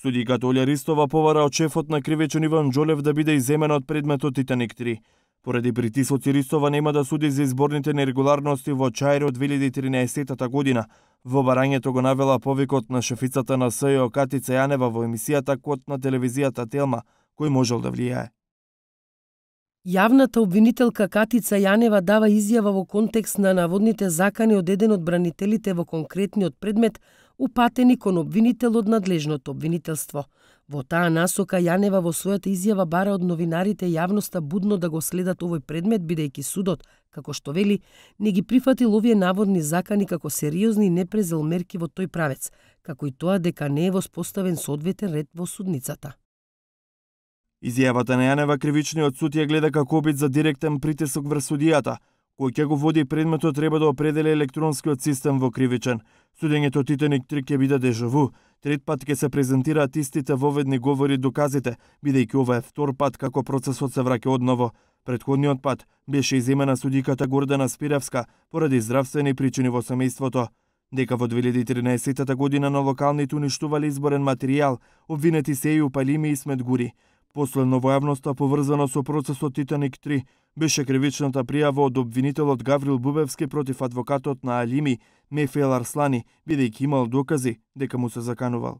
Судиката Олја Ристова побара од шефот на кривичен Иван Џолев да биде изземена од предметот Титаник 3. Поради притисоци Ристова нема да суди за изборните нерегуларности во Чаир од 2013 година. Во барањето го навела повикот на шефицата на СЈО Катица Јанева во емисијата Код на телевизијата Телма, кој можел да влијае. Јавната обвинителка Катица Јанева дава изјава во контекст на наводните закани од еден од бранителите во конкретниот предмет, упатени кон обвинител од надлежното обвинителство. Во таа насока Јанева во својата изјава бара од новинарите јавноста будно да го следат овој предмет, бидејќи судот, како што вели, не ги прифатил овие наводни закани како сериозни и не презел мерки во тој правец, како и тоа дека не е воспоставен соодветен ред во судницата. Изјавата на Јанева кривичниот суд ја гледа како обид за директен притисок врз судијата, кој ќе го води предметот треба да определи електронскиот систем во кривичен. Судењето Титаник 3 ќе биде дежаву. Трет пат ќе се презентираат истите воведни говори доказите, бидејќи ова е втор пат како процесот се враќа одново. Претходниот пат беше иземена судиката Гордана Спиревска поради здравствени причини во семејството. Дека во 2013 година на локалните уништувале изборен материјал, обвинети се Ејуп Алими и Исмет Гури. Последно во јавноста поврзано со процесот Титаник 3 беше кривичната пријава од обвинителот Гаврил Бубевски против адвокатот на Алими Мефел Арслани, бидејќи имал докази дека му се заканувал.